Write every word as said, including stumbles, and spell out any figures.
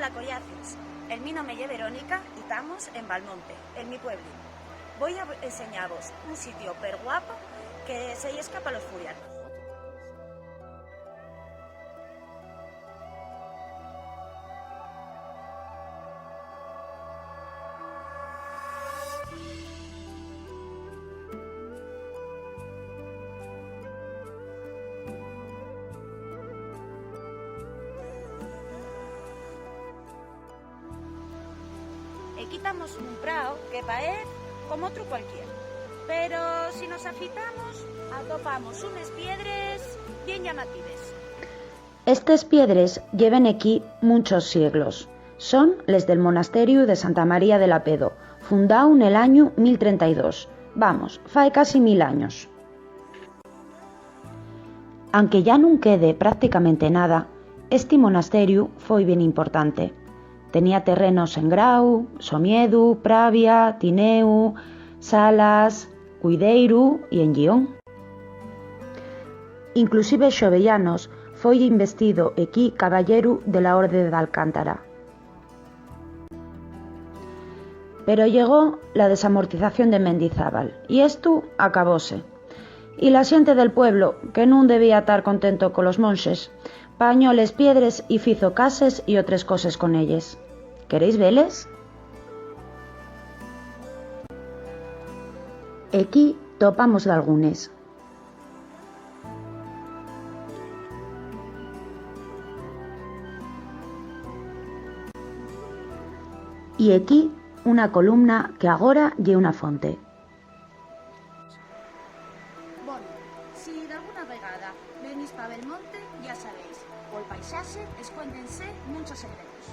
Hola, collacios. El mi nome ye Verónica y tamos en Valmonte, el mi pueblín. Voi a enseñavos un sitiu perguapo que se-y escapa a los furianos. Equí tamos nun prao que paez como otru cualquier, pero si nos afitamos, atopamos unes piedres bien llamatives. Estes piedres lleven equí munchos sieglos. Son les del monasteriu de Santa María de Lapedo, fundao nel añu mil trenta y dos, vamos, fai casi mil años. Anque yá nun quede prácticamente nada, esti monasteriu foi bien importante. Tenía terrenos en Grau, Somiedu, Pravia, Tineu, Salas, Cuideiru y en Llión. Inclusive Xovellanos foi investido equí caballeru de la Orde d'Alcántara. Pero llegó la desamortización de Mendizábal y estu acabóse. Y la xente del pueblo, que nun debía tar contento colos monxes, pañó les piedres y fizo cases y otres coses con elles. ¿Queréis veles? Equí topamos dalgunes. Y equí una columna que agora ye una fonte. Bueno, si dalguna vegada venís pa Belmonte, ya sabéis, pol paisaxe escóndense munchos secretos.